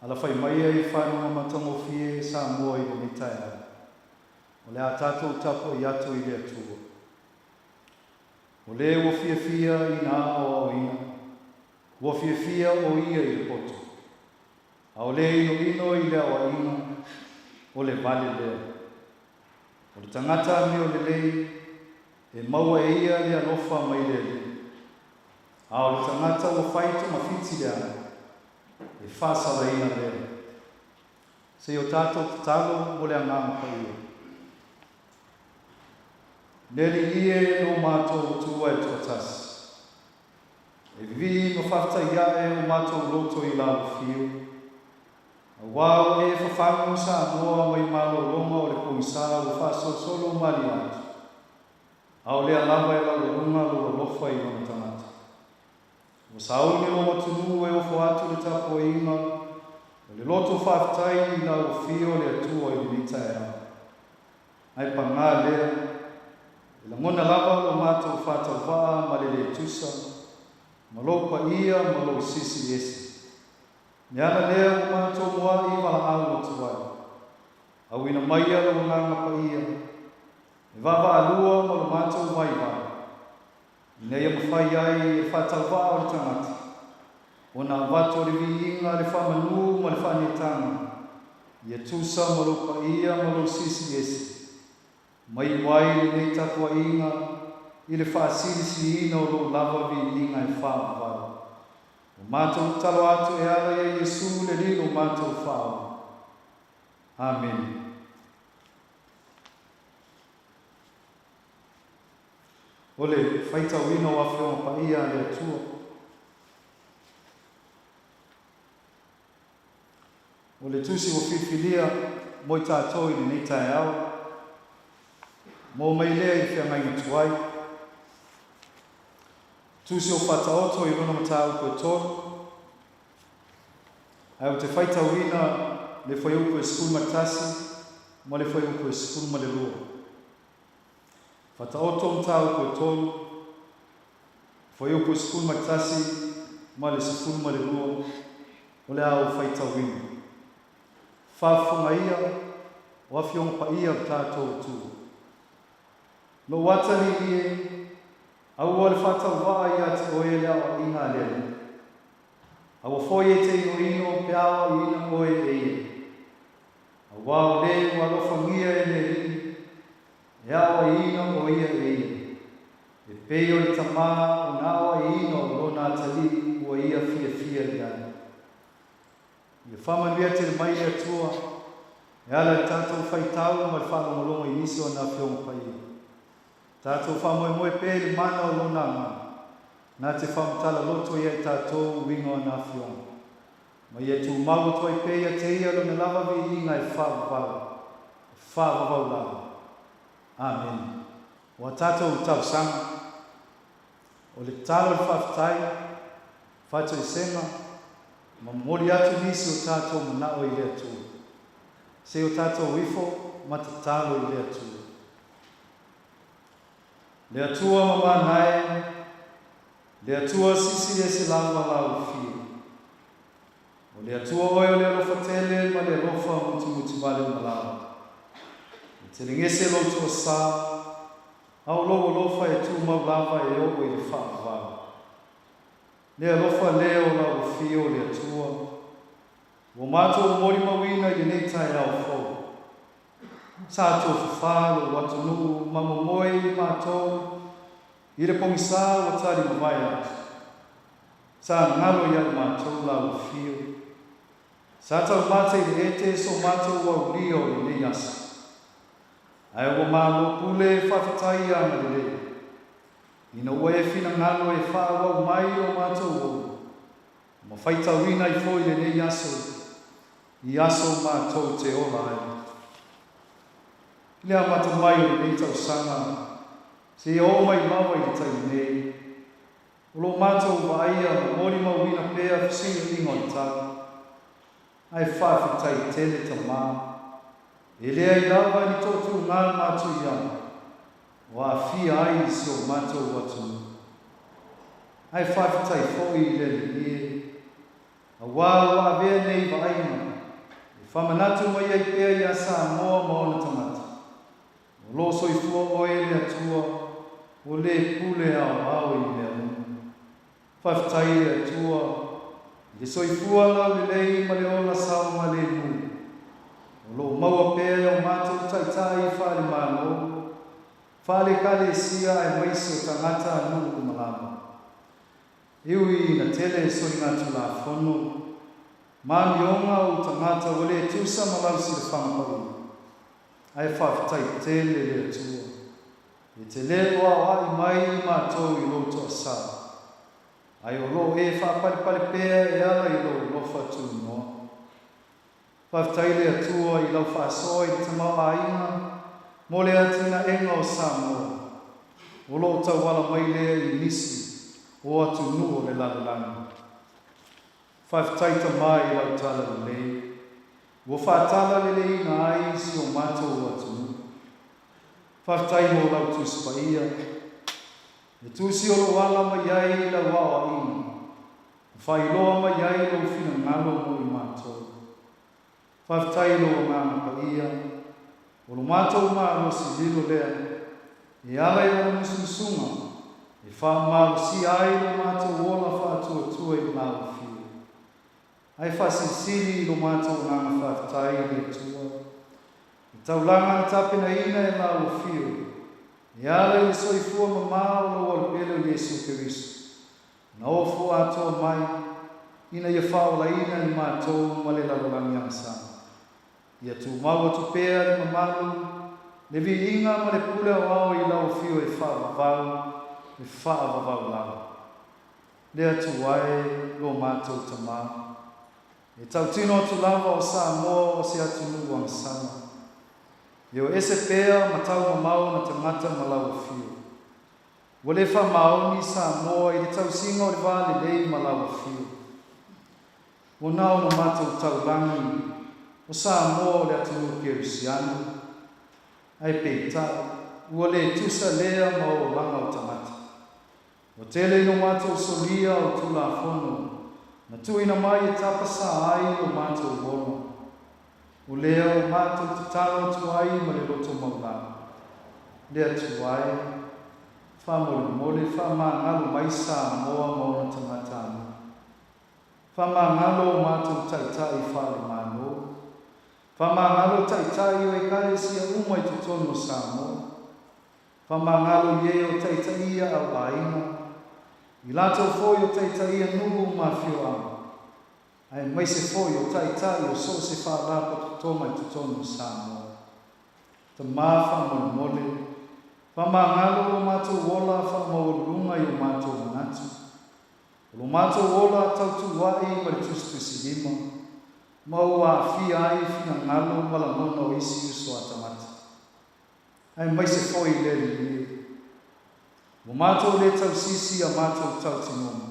Alafai mai ai faanoga matagofie Samoa i lenei taeao. O le a tatou tapuai atu i le Atua. O le ua fiafia i na aoaoina, ua fiafia o ia i le poto. A o le inoino i le aoaiga, o le vale lea. O le tagata amio lelei, e maua e ia le alofa mai le Alii. A o le tagata ua fai togafiti leaga, e faasalaina lea. Se i o tatou tatalo mo le Agaga Paia. Le Alii e, lo matou Atua e toatasi, e vivii ma faafetai ae o matou loto i lau afio, aua ua e fafagu Samoa mai malologa o le pogisa ua faasolosolo malie atu, a o lea lava e laualuga lou alofa i lona tagata. Ua sauni lou atunuu e ofo atu le tapuaiga o le loto faafetai i lau afio le Atua i lenei taeao. Ae pagā lea, e lagona lava lo matou faatauvaa ma le lē tusa, ma lou paia ma lou sisi ese. Le ala lea ua matou moaʻi valaau atu ai, auina maia lou Agaga Paia, e vaavaalua ma lo matou vaivai, ina ia mafai ai e le faatauvaa o le tagata ona avatu o le viiga, le faamanu ma le faaneetaga, ia tusa ma lou paia ma lou silisiliese, ma iu ai lenei tapuaiga i le faasilisiliina o lou lava viiga e faavavau. Ua matou tatalo atu e ala ia Iesu le Alii lo matou Faaola. Amene. O le faitauina o Afioga Paia a le Atua. O le tusi ua filifilia mo i tatou i lenei taeao, mo mai lea i le feagaiga tuai. Tusi o Faataoto i lona mataupu e tolu, ae ou te faitauina le fuaiupu e 11 ma le fuaiupu e 12. Faataoto mataupu e tolu, fuaiupu e 11 ma le 12 o le a ou faitauina. Faafofoga ia, o Afioga Paia o le tatou Atua. Lou atalii e, aua le faatauvaa ia te oe le aoaiga a le Alii. Aua foi e te inoino pe a aoaiina oe e ia. Aua o le ua alofagia e le Alii, e aoaiina o ia e ia, e pei o le tamā ona aoaiina o lona atalii ua ia fiafia i ai. Ia faamanuia tele mai le Atua e ala i le tatou faitau ma le faalogologo i nisi o ana Afioga Paia. Tatou faamoemoe pea i le mana o Lona Agaga, na te faamatala loto ia i tatou uiga o ana Afioga. Ma ia tumau atu ai pea ia te ia lona lava viiga e faavavau, e faavavau lava. Amene. O a tatou talosaga, o le tatalo, le faafetai, faatoesega, ma momoli atu nisi o tatou manao i le Atua. Se i o tatou ifo ma tatalo i le Atua. Le Atua mamana e, Le Atua sisi ese lava lau afio. O le Atua oe o le alofa tele ma le alofa mutimutivale uma lava. E telegese lou toasa, a o lou alofa e tumau lava e oo i le faavavau. Le alofa lea o lau afio le Atua, ua matou molimauina i lenei taeao fou. Sa tofafa lou atunuu ma momoe i matou I le pogisa ua tali mavae atu, sa galo ia i matou lau afio. Sa taumate i le ete so matou aulia o lenei aso. Ae ua malo pule faafetai ia agalelei, ina ua e finagalo e faaauau mai o matou ola, ma. Faitauina ai foi lenei aso i aso matou te ola ai. I le amata mai o lenei tausaga seia oo mai lava i le taimi nei, o lo o matou vaaia ma molimauina pea fesuiaiga o le tau. Ae faafetai tele Tamā, e leai lava ni toatuga matuia o aafia ai si o matou atunuu. Ae faafetai foi i le Alii e, auā ua avea nei vaaiga e faamanatu mai ai pea iā Samoa ma ona tagata, o lo o soifua Oe le Atua o le pule aoao i mea uma. Faafetai i le Atua i le soifua laulelei ma le ola saogalemu o lo o maua pea e o matou taitai faale-Malo, faale-Ekalesia aemaise o tagata nuu uma lava. E ui ina tele soligatulafono ma amioga o tagata ua le tusa ma lau silafaga paia, ae faafetai tele le Atua e te le o aoai mai i matou i lou toasā, ae o lo o e faapalepale pea e ala i lou alofa tunoa. Faafetai le Atua i lau faasoa i le tamaoaiga mo le atinaega o Samoa, o lo o tauala mai lea i nisi o atunuu o le lalolagi. Faafetai Tamā i lau talalelei ua faatalaleleiina ai si o matou atunuu. Faafetai mo lau Tusi Paia, le tusi o lo o ala mai ai i lau aoaiga, ma faailoa mai ai lou finagalo mo i matou. Faafetai i lou Agaga Paia, o lo matou malosi lilo lea, e ala i lana musumusuga e faamalosia ai lo matou ola faatuatua i le lauafio. Ae faasilisili i lo matou agaga faafetai i le Atua, le taulaga na tapenaina e lauafio, e ala i le soifua mamā o lou Alopele o Iesu Keriso, na ofo atoa mai, ina ia faaolaina i matou ma le lalolagi agasala. Ia tumau atu pea le mamalu, le viiga ma le pule aoao i lau afio e faavavau e faavavau lava. Le Atua e, lo matou Tamā, e tautino atu lava o Samoa o se atunuu agasala. E o ese pea ma taumamao ona tagata ma lau afio. Ua le faamaoni Samoa i le tausiga o le va lelei ma lau afio. Ua na ona matou taulagi o Samoa o le atunuu Kerisiano, ae peitai, ua le tusa lea ma olaga o tagata. Ua tele ina matou solia o Tulafono na tuuina mai e tapasā ai lo matou ola. O lea ua matou tatalo atu ai ma le loto maualalo, Le Atua e, faamolemole faamagalo mai Samoa ma ona tagatanuu. Faamagalo o matou taitai faale-Malo. Faamagalo taitai o Ekalesia uma i totonu o Samoa. Faamagalo i e o taitaia au aiga, i latou foi o taitaia nuu ma afioaga, aemaise foi o taitai o so o se faalapotopotoga i totonu o Samoa. Tamā faamolemole, faamagalo lo matou ola faamaualuluga i o matou manatu. O lo matou ola tautuua'i ma le tusitusilima, ma ua aafia ai finagalo ma lagona o isi uso a tagata, aemaise foi i le Alii e. Ua matou le tausisi a matou tautinoga,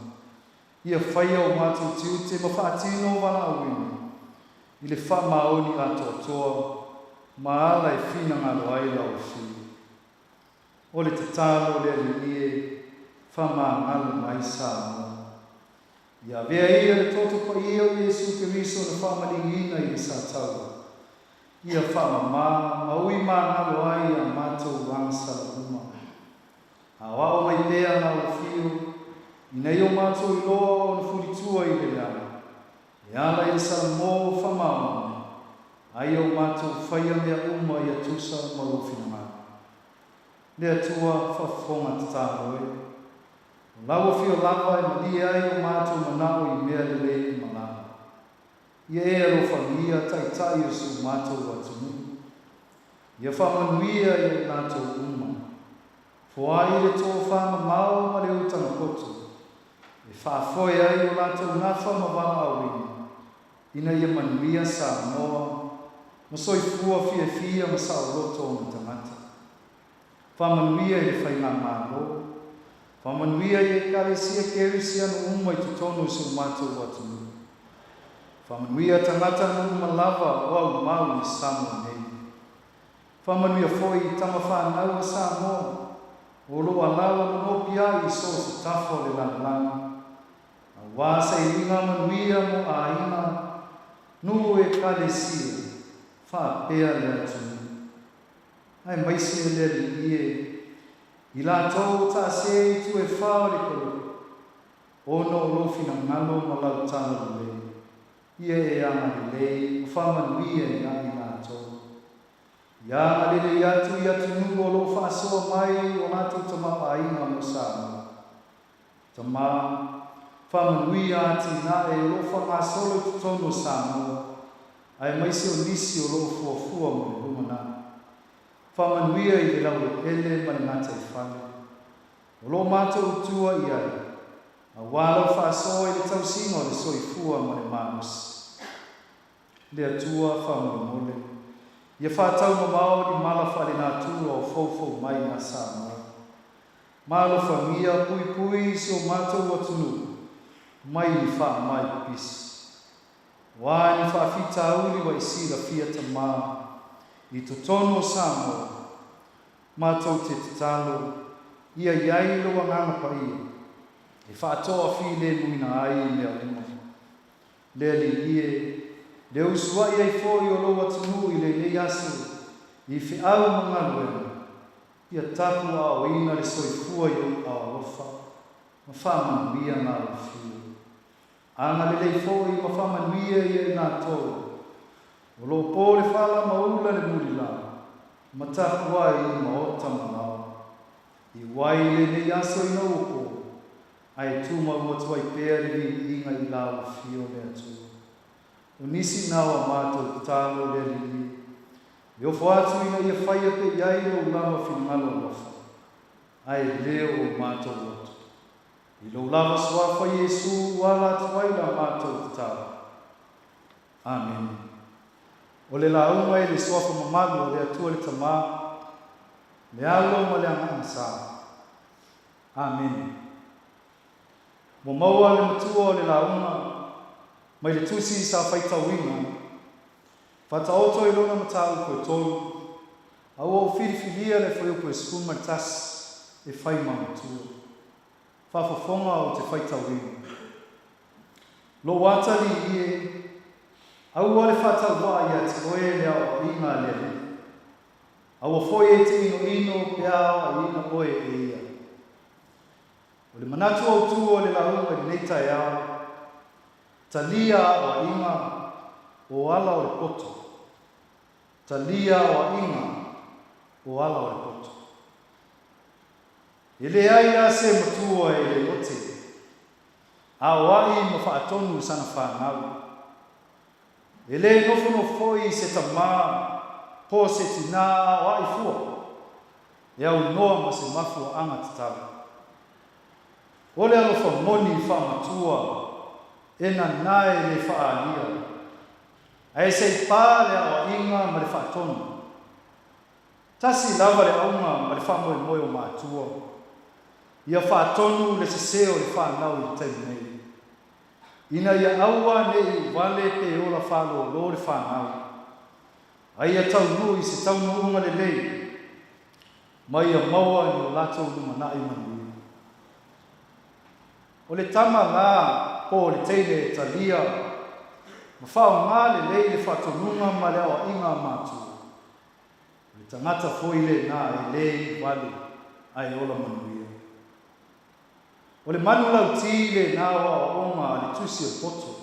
ia faia o matou tiute ma faatino valaauina i le faamaoni atoatoa ma ala e finagalo ai lau Afio. O le tatalo le Alii e, faamagalo mai Samoa. Ia avea ia le toto paia o Iesu Keriso na faamaligiina i le sataua, ia faamamā ma ui magalo ai a matou agasala uma. Aoao mai pea lau Afio, ina ia o matou iloa ona fulitua i le leaga, e ala i le salamo faamaoni, a ia o matou faia mea uma ia tusa ma lou finagalo. Le Atua faafofoga tatalo e. O lau Afio lava e malie ai o matou manao i mea lelei uma lava. Ia e alofagia taitai o si o matou atunuu. Ia faamanuia i a i latou uma. Foai le tofamamao ma le utaga poto e faafoe ai o latou gafa ma valaauina ina ia manuia Samoa ma soifua fiafia ma saoloto ona tagata. Faamanuia i le Faigamalo, faamanuia i Ekalesia Kerisiano uma i totonu o si o matou atunuu. Faamanuia tagata nuu uma lava o aumau i Samoa nei. Faamanuia foi i tama fanau a Samoa o lo o alaala ma nopiai i so o se tafa o le lalolagi, aua sailiga manuia mo aiga, nuu, ekalesia, faapea le atunuu. Aemaise le Alii e, i latou o taase i itu e fa o le kolopo, ona o lou finagalo ma lau tala lelei, ia e agalelei ma faamanuia ia i latou. Ia agalelei atu i atunuu o lo o faasoa mai o latou tamaoaiga mo Samoa. Tama, faamanuia atinae o lo o faagasolo i totonu o Samoa, aemaise o nisi o lo o fuafua mo le lumanai. Faamanuia i le laueleele ma le gataifale o lo o matou utua i ai, aua lau faasoa i le tausiga o le soifua ma le malosi. Le Atua faamolemole, ia faataumamao ni mala faalenatura o foufou mai ia Samoa. Ma alofagia puipui si o matou atunuu mai ni faamai pipisi. O a ni faafitauli ua i silafia Tama i totonu o Samoa, matou te tatalo ia i ai lou Agaga Paia e faatoafilemuina ai mea uma. Le Alii e, le usuai ai foi o lou atunuu i lenei aso i feau ma galuega, ia tapu aoaoina le soifua i ou ao alofa ma faamanuia galofio. Agalelei foi ma faamanuia ia i latou o lo o po le fala ma ula le mulila ma tapuai i maota ma laoa. I wai i lenei aso ina ua po, ae tumau atu ai pea le viiga i lau afio le Atua. O nisi na o a matou tatalo le Alii e ofo atu ina ia faia pea i ai lou lava finagalo alofa, ae le o o matou loto. I lou lava suafa Iesu ua ala atu ai la matou tatalo. Amene. O le lauga i le suafa mamalu o le Atua le Tama, le Alo ma le Agaga Sa. Amene. Ua maua le matua o le lauga mai le tusi sa faitauina, Faataoto i lona mataupu e tolu, a ua ou filifilia le fuaiupu e 11 e fai ma matua. Faafofoga ou te faitauina. Lou atalii e, aua le faatauvaa ia te oe le aoaiga a le Alii. Aua foi e te inoino pe a aoaiina oe e ia. O le manatu autū o le lauga i lenei taeao, talia aoaiga o ala o le poto. Talia aoaiga o ala o le poto. E leai lava se matua e le ote, aoai ma faatonu i sana fanau. E le nofonofo foi se tamā po o se tinā aoai fua e aunoa ma se mafuaaga tatau. O le alofa moni faamatua e nanae le faaalia, ae se i pā le aoaiga ma le faatonu. Tasi lava le auga ma le faamoemoe o matua, ia faatonu le sese o le fanau i le taimi nei, ina ia aua ne i vale pe ola faalōlō le fanau, a ia taunuu i se taunuuga lelei ma ia maua ni o latou lumanai manuia. O le tama la po o le teine e talia ma faaaoga lelei le faatonuga ma le aoaiga a matua, O le tagata foi lena e le iu vale ae ola manuia. O le manu lautī lena o aoaoga a le Tusi o le Poto.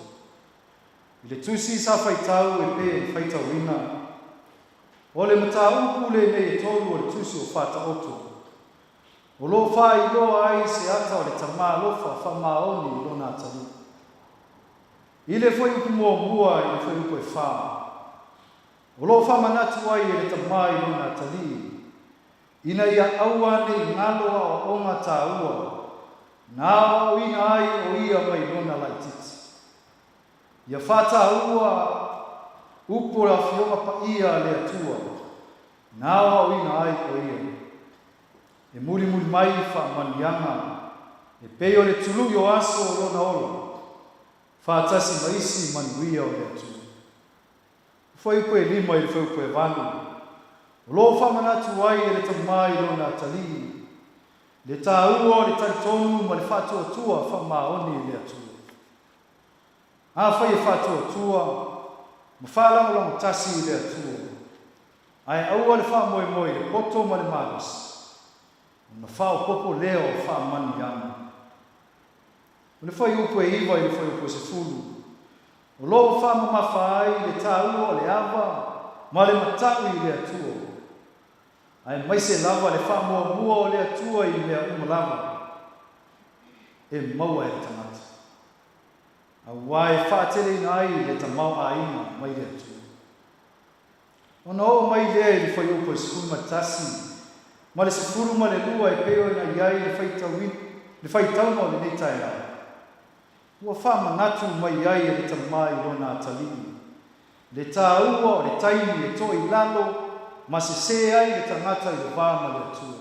I le tusi sa faitau e pei ona faitauina, o le mataupu lenei e tolu o le Tusi o Faataoto, o lo o faailoa ai se ata o le tama alofa faamaoni i lona atalii. I le fuaiupu muamua i le fuaiupu e fa, O lo o faamanatu ai e le tama i lona atalii, ina ia aua ne i galo aoaoga taua. Na aoaoina ai o ia mai lona laitiiti. Ia faataua upu o le Afioga Paia a le Atua, na aoaoina ai o ia. E mulimuli mai faamanuiaga e pei o le tului o aso o lona ola, faatasi ma isi manuia o le Atua. O fuaiupu e lima i le fuaiupu e valu, o lo o faamanatu ai e le tama i lona atalii, le taua o le talitonu ma le faatuatua faamaoni i le Atua. Afai e faatuatua ma faalagolago tasi i le Atua, ae aua le faamoemoe i le poto ma le malosi, ona faaopoopo lea o faamanuiaga. O le fuaiupu e iva i le fuaiupu e 10, o lo o faamamafa ai le taua o le ava ma le matau i le Atua, aemaise lava le faamuamua o le Atua i mea uma lava e maua e le tagata, aua e faateleina ai le tamaoaiga mai le Atua. Ona oo mai lea i le fuaiupu e 11 ma le 12 e pei ona i ai le faitauga o lenei taeao, ua faamanatu mai ai e le tama i lona atalii le taua o le taimi e toa i lalo ma sesē ai le tagata i le va ma le Atua.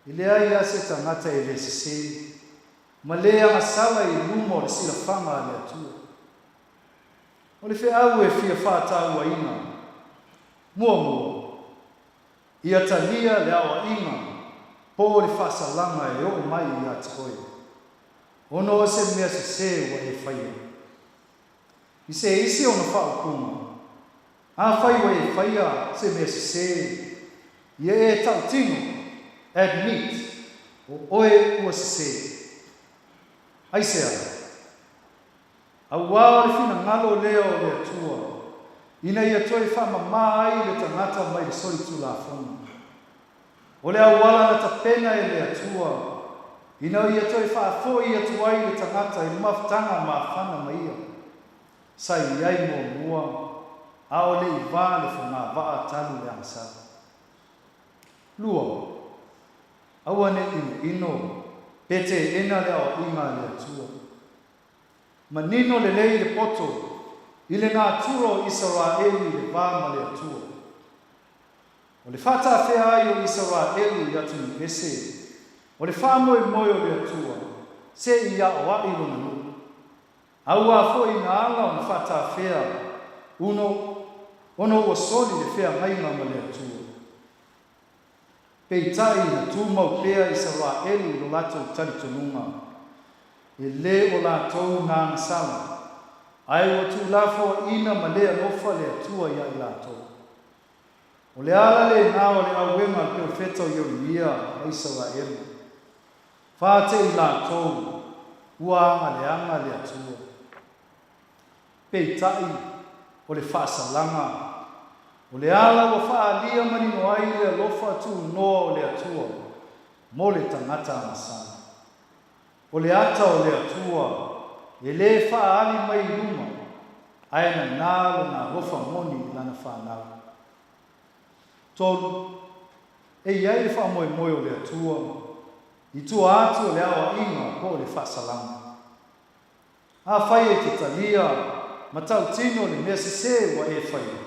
E leai lava se tagata e le sesē ma le agasala i luma o le silafaga a le Atua. O le feau e fia faatauaina, muamua, ia talia le aoaiga po o le faasalaga e oo mai ia te oe, ona o se mea sesē ua e faia. I se isi ona faaupuga, afai ua e faia se mea sesē, ia e tautino, admit, o oe ua sesē. Aisea? Aua o le finagalo lea o le Atua, ina ia toe faamamā ai le tagata mai le solitulafono. O le auala na tapena e le Atua, ina ia toe faafoi atu ai le tagata i le mafutaga mafana ma ia, sa i ai muamua, a o le i va le fogavaa talu le agasala. Lua, aua ne i inoino pe teena le aoaiga a le Atua. Manino lelei le poto i le natura o Isaraelu i le va ma le Atua. O le faatafea ai o Isaraelu i atunuu ese, o le faamoemoe o le Atua, se i aoaʻi lona nuu. Auā foi na ala ona faatafea uno ona ua soli le feagaiga ma le Atua. Peitai na tumau pea Isaraelu i lo latou talitonuga, e lē o latou na agasala, ae ua tuulafoaiina ma le alofa le Atua iā i latou. O le ala lena o le ʻauega a le perofeta o Ieremia ma Isaraelu, Faateʻi latou, ua agaleaga le Atua. Peitai, o le faasalaga, o le ala ua faaalia manino ai le alofa tunoa o le Atua mo le tagata agasala. O le ata o le Atua e lē faaali mai i luma, ae nanā lona alofa moni i lana fanau. Tolu, e i ai le faamoemoe o le Atua i tua atu o le aoaiga po o le faasalaga. Afai e te talia ma tautino le mea sesē ua e faia,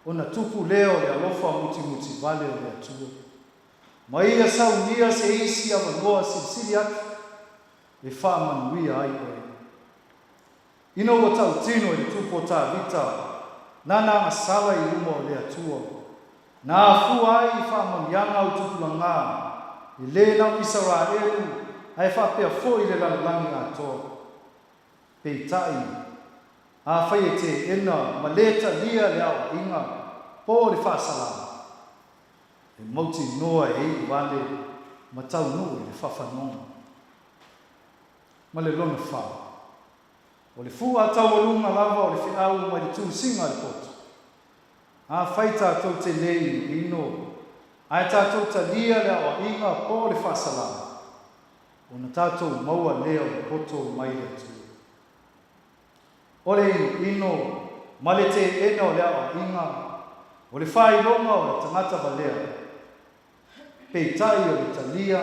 ona tupu lea o le alofa mutimuti vale o le Atua. Ma ia saunia se isi avanoa silisili atu e faamanuia ai oe. Ina ua tautino i le tupu o Tavita, nana agasala i luma o le Atua, na afua ai i faamanuiaga au tupulagā, e lē na o Isaraelu, ae faapea foi le lalolagi atoa. Peitai, afai e teena ma lē talia le aoaiga po o le faasalaga, e mautinoa e iu vale ma taunuu i le fafanoga. Ma le lona fa. O le fuʻa taualuga lava o le feau mai le tusiga a le poto. Afai tatou te lē inoino, ae tatou talia le aoaiga po o le faasalaga, ona tatou maua lea o le poto mai le Atua. O le inoino ma le teena o le aoaiga, o le faailoga o le tagata valea. Peitai o le talia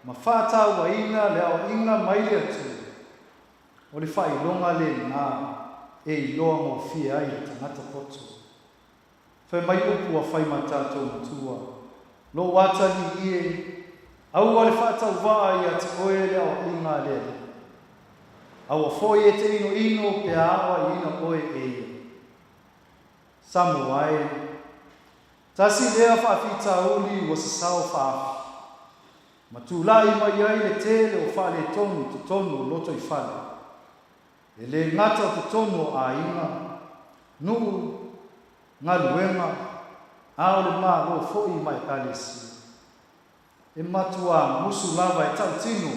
ma faatauaina le aoaiga mai le Atua, o le faailoga lena e iloa gofie ai le tagata poto. Fai mai upu ua fai ma tatou matua, Lou atalii e, aua le faatauvaa ia te oe le aoaiga a le Alii. Aua foi e te inoino pe a aoaiina oe e ia. Samoa e, tasi lea faafitauli ua sasao faafi, ma tulai mai ai le tele o faaletonu i totonu o lotoifale. E le gata o totonu o aiga, nuu, galuega, a o le Malo foi ma Ekalesia. E matuā musu lava e tautino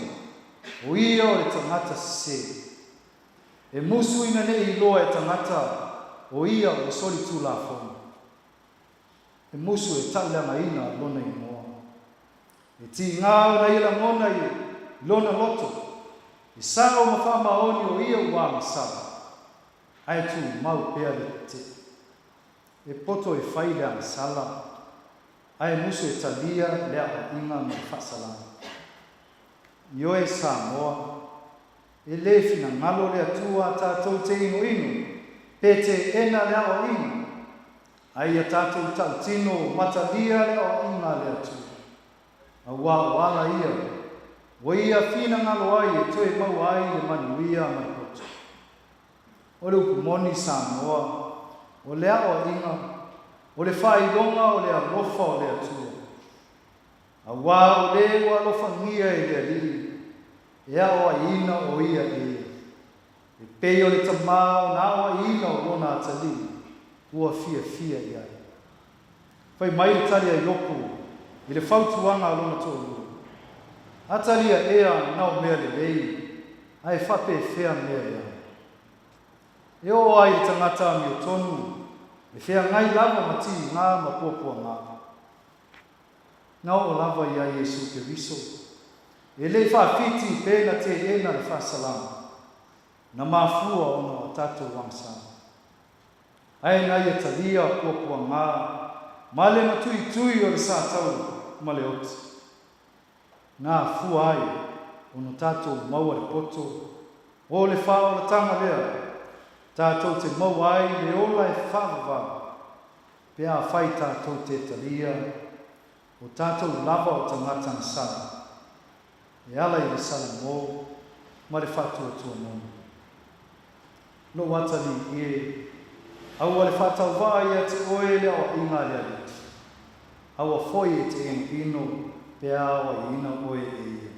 o ia o le tagata sese. E musu ina ne i iloa e tagata o ia ua solitulafono. E musu e tauleagaina lona igoa. E tigā ona ia lagona i lona loto, e sao ma faamaoni o ia ua agasala, ae tumau pea le tetee. E poto e fai le agasala, ae musu e talia le aoaiga ma le faasalaga. Ioe Samoa, e le finagalo le Atua tatou te inoino pe teena le aoaiga, ae ia tatou tautino matalia le aoaiga a le Atua. Auā o ala ia ua ia finagalo ai e toe maua ai le manuia ma le poto. O le upu moni Samoa, o le aoaiga, o le faailoga o le alofa o le Atua. Auā o lē ua alofagia e le Alii, e aoaiina o ia e ia. E pei o le tamā ona aoaiina o lona atalii ua fiafia i ai. Fai mai le tali a Iopu i le fautuaga a lona toalua, Atalia ea na o mea lelei, ae faapefea mea leaga? E oo ai le tagata amiotonu e feagai lava ma tiga ma puapuaga. Na oo lava iā Iesu Keriso, e le i faafiti pe na teena le faasalaga, na mafua ona o a tatou agasala. Ae na ia talia puapuaga ma le matuitui o le sataua ma le oti. Na afua ai ona tatou maua le poto o le faaolataga lea tatou te maua ai le ola e faavavau pe afai tatou te talia o tatou lava o tagata agasala e ala i le salamo ma le faatuatua moni. Lou atalii e, aua le faatauvaa ia te oe le aoaiga a le Alii. Aua foi e te inoino pe a aoaiina oe e ia.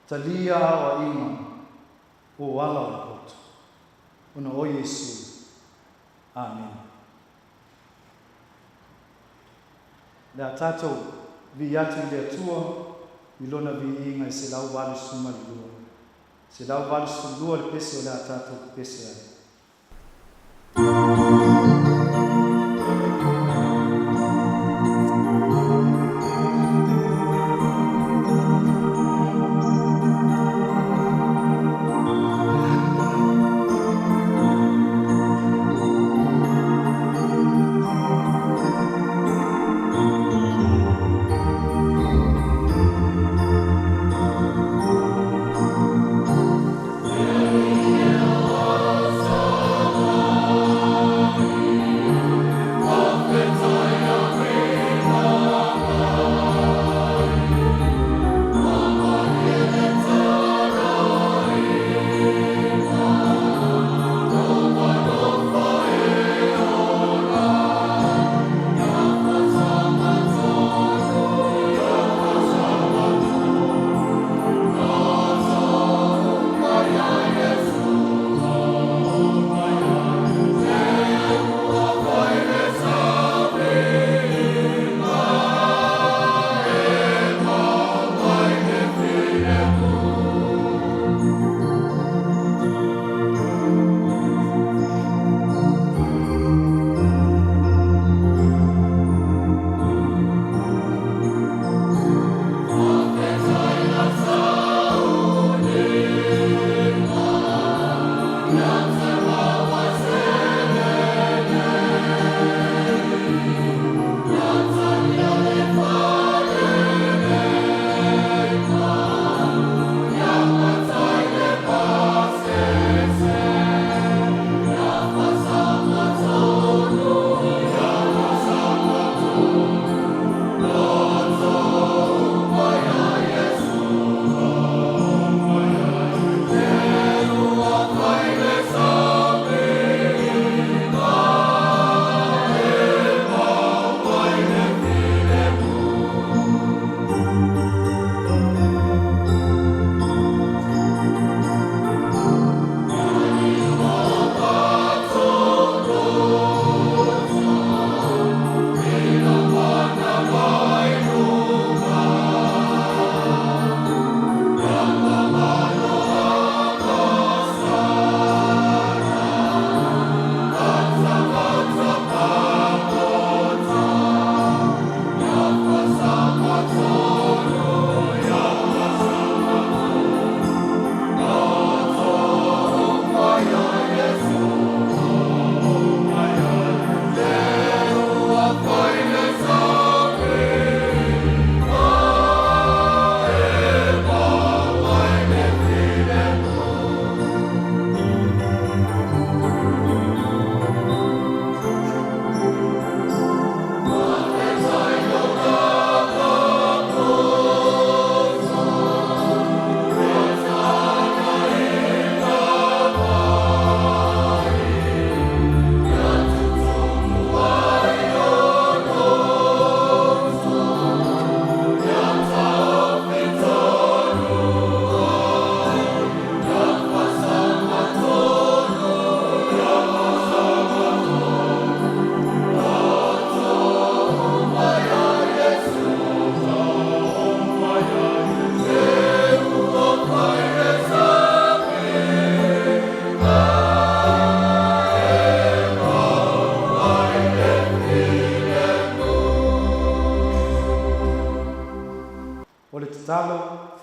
Talia aoaiga o ala o le poto. Ona o Iesu. Amene. Le a tatou vii atu i le Atua i Lona viiga e 182. 182 le pese o le a tatou pepese ai.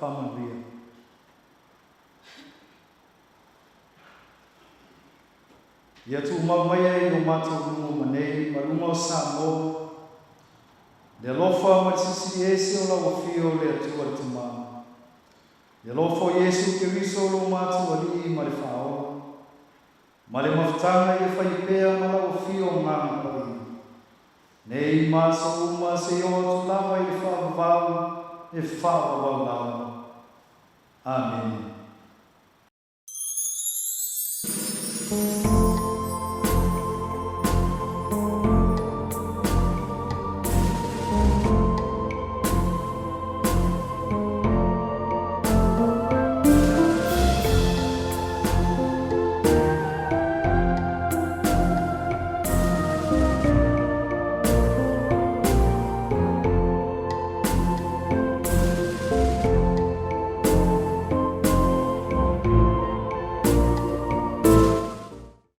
Faamanuia. Ia tuumau maia i o matou luga ma nei ma luga o Samoa le alofa ma le Silisili Ese o lau Afio le Atua le Tama, le alofa o Iesu Keriso lo matou Alii ma le Faaola, ma le mafutaga ia faia pea ma lau Afio Agaga Paia, nei ma aso uma seia oo atu lava i le faavavau e faavavau lava. Amene.